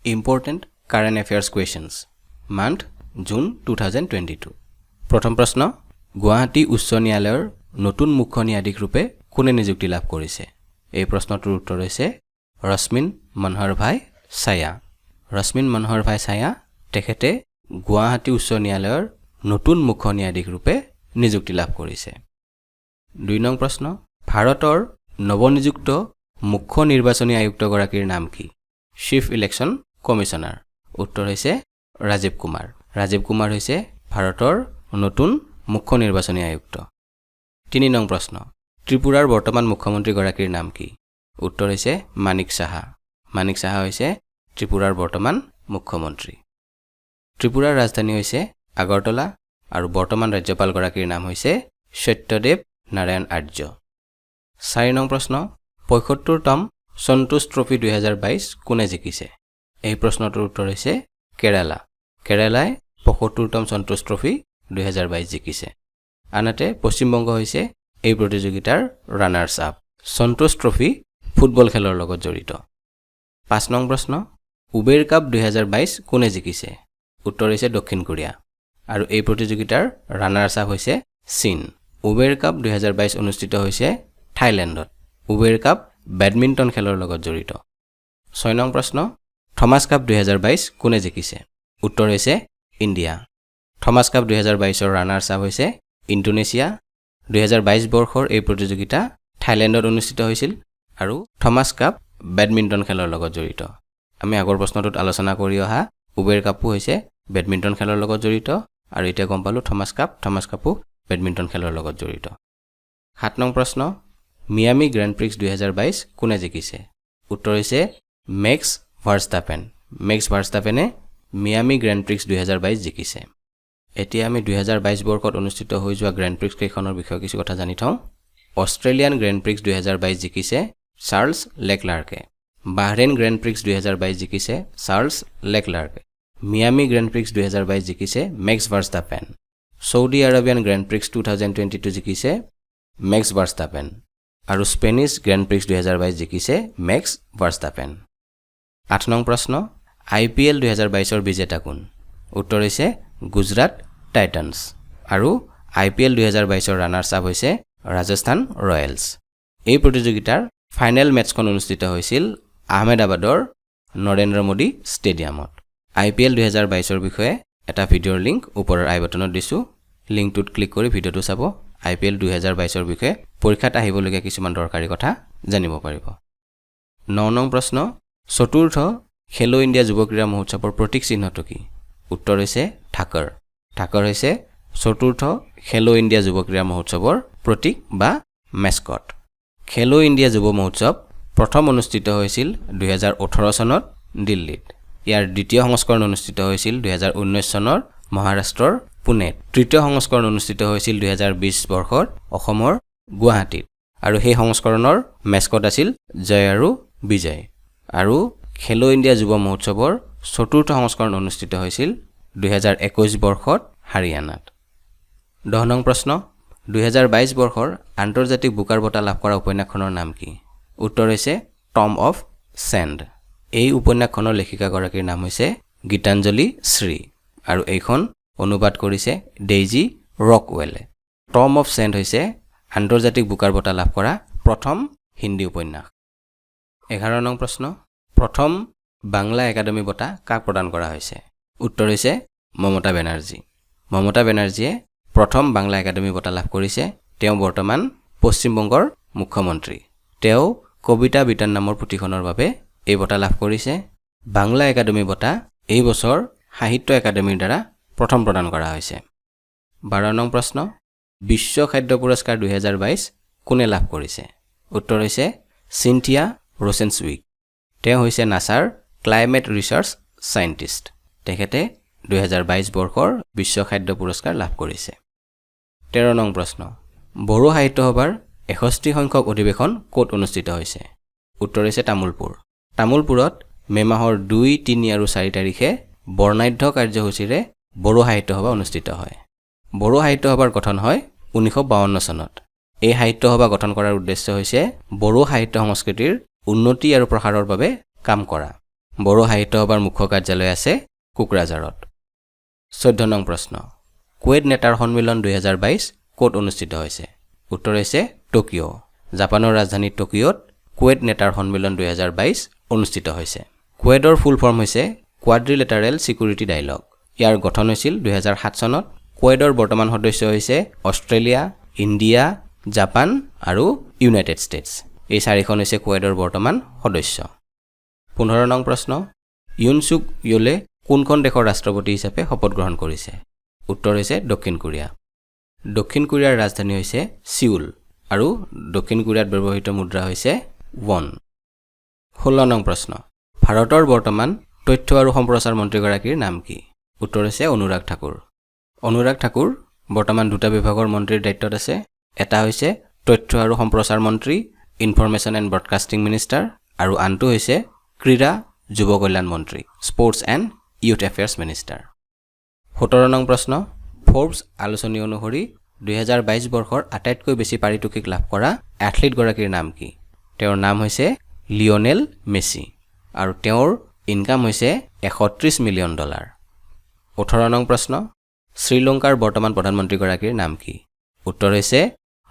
Important current affairs questions, month June 2022। প্ৰথম প্ৰশ্ন, গুৱাহাটী উচ্চ ন্যায়ালয়ৰ নতুন মুখ্য ন্যায়াধীশ ৰূপে কোনে নিযুক্তি লাভ কৰিছে? এই প্ৰশ্নটোৰ উত্তৰ হৈছে ৰশ্মিন মনোহৰ ভাই ছায়া। ৰশ্মিন মনোহৰ ভাই ছায়া, তেখেতে গুৱাহাটী উচ্চ ন্যায়ালয়ৰ নতুন মুখ্য ন্যায়াধীশ ৰূপে নিযুক্তি লাভ কৰিছে। দুই নং প্ৰশ্ন, ভাৰতৰ নৱনিযুক্ত মুখ্য নিৰ্বাচনী আয়ুক্তগৰাকীৰ নাম কি? Chief election commissioner. উত্তৰ হৈছে ৰাজীৱ কুমাৰ। ৰাজীৱ কুমাৰ হৈছে ভাৰতৰ নতুন মুখ্য নিৰ্বাচনী আয়ুক্ত। তিনি নং প্ৰশ্ন, ত্ৰিপুৰাৰ বৰ্তমান মুখ্যমন্ত্ৰীগৰাকীৰ নাম কি? উত্তৰ হৈছে মানিক সাহা। মানিক সাহা হৈছে ত্ৰিপুৰাৰ বৰ্তমান মুখ্যমন্ত্ৰী। ত্ৰিপুৰাৰ ৰাজধানী হৈছে আগৰতলা আৰু বৰ্তমান ৰাজ্যপালগৰাকীৰ নাম হৈছে সত্যদেৱ নাৰায়ণ আৰ্য। চাৰি নং প্ৰশ্ন, 75তম সন্তোষ ট্ৰফী 2022 কোনে জিকিছে? এই প্ৰশ্নটোৰ উত্তৰ হৈছে কেৰালা। কেৰালাই 75তম সন্তোষ ট্ৰফী 2022 জিকিছে। আনহাতে পশ্চিমবংগ হৈছে এই প্ৰতিযোগিতাৰ ৰানাৰ্ছ আপ। সন্তোষ ট্ৰফী ফুটবল খেলৰ লগত জড়িত। পাঁচ নং প্ৰশ্ন, উবেৰ কাপ 2022 কোনে জিকিছে? উত্তৰ হৈছে দক্ষিণ কোৰিয়া আৰু এই প্ৰতিযোগিতাৰ ৰানাৰ্ছ আপ হৈছে চীন। উবেৰ কাপ 2022 অনুষ্ঠিত হৈছে থাইলেণ্ডত। উবেৰ কাপ বেডমিণ্টন খেলৰ লগত জড়িত। ছয় নং প্ৰশ্ন, থমাছ কাপ 2022 কোনে জিকিছে? উত্তৰ হৈছে ইণ্ডিয়া। থমাছ কাপ 2022ৰ ৰানাৰ্ছ আপ হৈছে ইণ্ডোনেছিয়া। 2022 বৰ্ষৰ এই প্ৰতিযোগিতা থাইলেণ্ডত অনুষ্ঠিত হৈছিল আৰু থমাছ কাপ বেডমিণ্টন খেলৰ লগত জড়িত। আমি আগৰ প্ৰশ্নটোত আলোচনা কৰি অহা উবেৰ কাপো হৈছে বেডমিণ্টন খেলৰ লগত জড়িত আৰু এতিয়া গম পালোঁ থমাছ কাপ, থমাছ কাপো বেডমিণ্টন খেলৰ লগত জড়িত। সাত নং প্ৰশ্ন, মিয়ামি গ্ৰেণ্ড প্ৰিক্স 2022 কোনে জিকিছে? উত্তৰ হৈছে মেক্স ভাৰ্ষ্টাপেন। মেক্স ভাৰ্ষ্টাপেনে মিয়ামি গ্ৰেণ্ড প্ৰিক্স 2022 জিকিছে। এতিয়া আমি 2022 বৰ্ষত অনুষ্ঠিত হৈ যোৱা গ্ৰেণ্ড প্ৰিক্স কেইখনৰ বিষয়ে কিছু কথা জানি থওঁ। অষ্ট্ৰেলিয়ান গ্ৰেণ্ড প্ৰিক্স 2022 জিকিছে চাৰ্লছ লেকলাৰ্কে। বাহৰেইন গ্ৰেণ্ড প্ৰিক্স 2022 জিকিছে চাৰ্লছ লেকলাৰ্কে। মিয়ামি গ্ৰেণ্ড প্ৰিক্স 2022 জিকিছে max ভাৰ্ষ্টাপেন। Saudi Arabian Grand Prix 2022 জিকিছে মেক্স ভাৰ্ষ্টাপেন আৰু স্পেনিছ গ্ৰেণ্ড প্ৰিক্স 2022 জিকিছে মেক্স ভাৰ্ষ্টাপেন। আঠ নং প্ৰশ্ন, আই পি এল 2022ৰ বিজেতা কোন? উত্তৰ হৈছে গুজৰাট টাইটানছ আৰু আই পি এল 2022ৰ ৰানাৰ্ছ আপ হৈছে ৰাজস্থান ৰয়েলছ। এই প্ৰতিযোগিতাৰ ফাইনেল মেটচখন অনুষ্ঠিত হৈছিল আহমেদাবাদৰ নৰেন্দ্ৰ মোদী ষ্টেডিয়ামত। আই পি এল 2022ৰ বিষয়ে এটা ভিডিঅ'ৰ লিংক ওপৰৰ আই বাটনত দিছোঁ। লিংকটোত ক্লিক কৰি ভিডিঅ'টো চাব। আই পি এল 2022ৰ বিষয়ে পৰীক্ষাত আহিবলগীয়া কিছুমান দৰকাৰী কথা জানিব পাৰিব। ন নং প্ৰশ্ন, চতুৰ্থ খেলো ইণ্ডিয়া যুৱ ক্ৰীড়া মহোৎসৱৰ প্ৰতীক চিহ্নটো কি? উত্তৰ হৈছে ঢাকৰ। ঢাকৰ হৈছে চতুৰ্থ খেলো ইণ্ডিয়া যুৱ ক্ৰীড়া মহোৎসৱৰ প্ৰতীক বা মেস্কট। খেলো ইণ্ডিয়া যুৱ মহোৎসৱ প্ৰথম অনুষ্ঠিত হৈছিল 2018 চনত দিল্লীত। ইয়াৰ দ্বিতীয় সংস্কৰণ অনুষ্ঠিত হৈছিল 2019 চনৰ মহাৰাষ্ট্ৰৰ পুনেত। তৃতীয় সংস্কৰণ অনুষ্ঠিত হৈছিল 2020 বৰ্ষত অসমৰ গুৱাহাটীত আৰু সেই সংস্কৰণৰ মেস্কট আছিল জয় আৰু বিজয়। আৰু খেলো ইণ্ডিয়া যুৱ মহোৎসৱৰ চতুৰ্থ সংস্কৰণ অনুষ্ঠিত হৈছিল 2021 বৰ্ষত হাৰিয়ানাত। 10 নং প্ৰশ্ন, 2022 বৰ্ষৰ আন্তৰ্জাতিক বুকাৰ বঁটা লাভ কৰা উপন্যাসখনৰ নাম কি? উত্তৰ হৈছে টম অফ চেণ্ড। এই উপন্যাসখনৰ লেখিকাগৰাকীৰ নাম হৈছে গীতাঞ্জলি শ্ৰী আৰু এইখন অনুবাদ কৰিছে ডেইজি ৰকৱেলে। টম অফ চেণ্ড হৈছে আন্তৰ্জাতিক বুকাৰ বঁটা লাভ কৰা প্ৰথম হিন্দী উপন্যাস। 11 নং প্ৰশ্ন, প্ৰথম বাংলা একাডেমী বঁটা কাক প্ৰদান কৰা হৈছে? উত্তৰ হৈছে মমতা বেনাৰ্জী। মমতা বেনাৰ্জীয়ে প্ৰথম বাংলা একাডেমী বঁটা লাভ কৰিছে। তেওঁ বৰ্তমান পশ্চিমবংগৰ মুখ্যমন্ত্ৰী। তেওঁ কবিতা বিতান নামৰ পুথিখনৰ বাবে এই বঁটা লাভ কৰিছে। বাংলা একাডেমী বঁটা এই বছৰ সাহিত্য একাডেমীৰ দ্বাৰা প্ৰথম প্ৰদান কৰা হৈছে। 12 নং প্ৰশ্ন, বিশ্ব খাদ্য পুৰস্কাৰ 2022 কোনে লাভ কৰিছে? উত্তৰ হৈছে চিন্থিয়া ৰোচেনচুইগ। তেওঁ হৈছে নাছাৰ ক্লাইমেট ৰিচাৰ্চ চাইণ্টিষ্ট। তেখেতে 2022 বৰ্ষৰ বিশ্ব খাদ্য পুৰস্কাৰ লাভ কৰিছে। 13 নং প্ৰশ্ন, বড়ো সাহিত্য সভাৰ 61 সংখ্যক অধিৱেশন ক'ত অনুষ্ঠিত হৈছে? উত্তৰ হৈছে তামোলপুৰ। তামোলপুৰত মে' মাহৰ 2, 3 আৰু 4 তাৰিখে বৰ্ণাঢ্য কাৰ্যসূচীৰে বড়ো সাহিত্য সভা অনুষ্ঠিত হয়। বড়ো সাহিত্য সভাৰ গঠন হয় 1952 চনত। এই সাহিত্য সভা গঠন কৰাৰ উদ্দেশ্য হৈছে বড়ো সাহিত্য সংস্কৃতিৰ উন্নতি আৰু প্ৰসাৰৰ বাবে কাম কৰা। বড়ো সাহিত্য সভাৰ মুখ্য কাৰ্যালয় আছে কোকৰাঝাৰত। 14 নং প্ৰশ্ন, কোৱাড নেতাৰ সন্মিলন 2022 ক'ত অনুষ্ঠিত হৈছে? উত্তৰ হৈছে টকিঅ'। জাপানৰ ৰাজধানী টকিঅ'ত কোৱাড নেতাৰ সন্মিলন 2022 অনুষ্ঠিত হৈছে। কোৱাডৰ ফুল ফৰ্ম হৈছে কোৱাড্ৰিলেটাৰেল ছিকিউৰিটি ডাইলগ। ইয়াৰ গঠন হৈছিল 2007 চনত। কোৱাডৰ বৰ্তমান সদস্য হৈছে অষ্ট্ৰেলিয়া, ইণ্ডিয়া, জাপান আৰু ইউনাইটেড ষ্টেটছ। এই চাৰিখন হৈছে কোৱাডৰ বৰ্তমান সদস্য। 15 নং প্ৰশ্ন, ইউন চুক য়লে কোনখন দেশৰ ৰাষ্ট্ৰপতি হিচাপে শপত গ্ৰহণ কৰিছে? উত্তৰ হৈছে দক্ষিণ কোৰিয়া। দক্ষিণ কোৰিয়াৰ ৰাজধানী হৈছে চিউল আৰু দক্ষিণ কোৰিয়াত ব্যৱহৃত মুদ্ৰা হৈছে ৱন। 16 নং প্ৰশ্ন, ভাৰতৰ বৰ্তমান তথ্য আৰু সম্প্ৰচাৰ মন্ত্ৰীগৰাকীৰ নাম কি? উত্তৰ হৈছে অনুৰাগ ঠাকুৰ। অনুৰাগ ঠাকুৰ বৰ্তমান দুটা বিভাগৰ মন্ত্ৰীৰ দায়িত্বত আছে। এটা হৈছে তথ্য আৰু সম্প্ৰচাৰ মন্ত্ৰী, ইনফৰমেশ্যন এণ্ড ব্ৰডকাষ্টিং মিনিষ্টাৰ, আৰু আনটো হৈছে ক্ৰীড়া যুৱ কল্যাণ মন্ত্ৰী, Sports and Youth Affairs Minister। 17 নং প্ৰশ্ন, ফ'ৰ্বছ আলোচনী অনুসৰি 2022 বৰ্ষৰ আটাইতকৈ বেছি পাৰিতোষিক লাভ কৰা এথলিটগৰাকীৰ নাম কি? তেওঁৰ নাম হৈছে লিঅনেল মেছি আৰু তেওঁৰ ইনকাম হৈছে 130 মিলিয়ন ডলাৰ। 18 নং প্ৰশ্ন, শ্ৰীলংকাৰ বৰ্তমান প্ৰধানমন্ত্ৰীগৰাকীৰ নাম কি? উত্তৰ হৈছে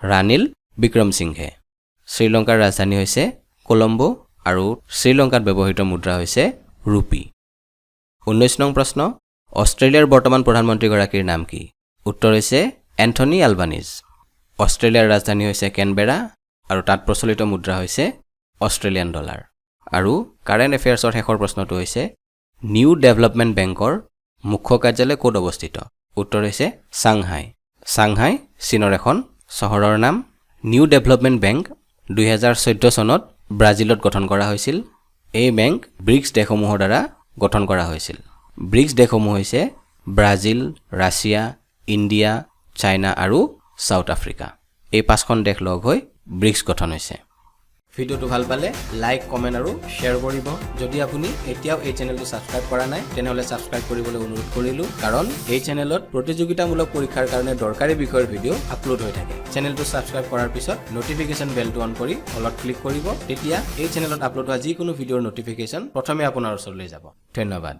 ৰানিল বিক্ৰমসিংঘে। শ্ৰীলংকাৰ ৰাজধানী হৈছে কলম্বো আৰু শ্ৰীলংকাত ব্যৱহৃত মুদ্ৰা হৈছে ৰুপি। 19 নং প্ৰশ্ন, অষ্ট্ৰেলিয়াৰ বৰ্তমান প্ৰধানমন্ত্ৰীগৰাকীৰ নাম কি? উত্তৰ হৈছে এন্থনী আলবানিজ। অষ্ট্ৰেলিয়াৰ ৰাজধানী হৈছে কেনবেৰা আৰু তাত প্ৰচলিত মুদ্ৰা হৈছে অষ্ট্ৰেলিয়ান ডলাৰ। আৰু কাৰেণ্ট এফেয়াৰ্ছৰ শেষৰ প্ৰশ্নটো হৈছে, নিউ ডেভেলপমেণ্ট বেংকৰ মুখ্য কাৰ্যালয় ক'ত অৱস্থিত? উত্তৰ হৈছে চাংহাই। চাংহাই চীনৰ এখন চহৰৰ নাম। নিউ ডেভেলপমেণ্ট বেংক 2014 চনত ব্ৰাজিলত গঠন কৰা হৈছিল। এই বেংক ব্ৰিক্স দেশসমূহৰ দ্বাৰা গঠন কৰা হৈছিল। ব্ৰিক্স দেশসমূহ হৈছে ব্ৰাজিল, ৰাছিয়া, ইণ্ডিয়া, চাইনা আৰু ছাউথ আফ্ৰিকা। এই পাঁচখন দেশ লগ হৈ ব্ৰিক্স গঠন হৈছে। ভিডিঅ'টো ভাল পালে লাইক, কমেণ্ট আৰু শ্বেয়াৰ কৰিব। যদি আপুনি এতিয়াও এই চেনেলটো ছাবস্ক্ৰাইব কৰা নাই, তেনেহ'লে ছাবস্ক্ৰাইব কৰিবলৈ অনুৰোধ কৰিলোঁ, কাৰণ এই চেনেলত প্ৰতিযোগিতামূলক পৰীক্ষাৰ কাৰণে দৰকাৰী বিষয়ৰ ভিডিঅ' আপলোড হৈ থাকে। চেনেলটো ছাবস্ক্ৰাইব কৰাৰ পিছত ন'টিফিকেশ্যন বেলটো অন কৰি অলত ক্লিক কৰিব। তেতিয়া এই চেনেলত আপলোড হোৱা যিকোনো ভিডিঅ'ৰ ন'টিফিকেশ্যন প্ৰথমে আপোনাৰ ওচৰলৈ যাব। ধন্যবাদ।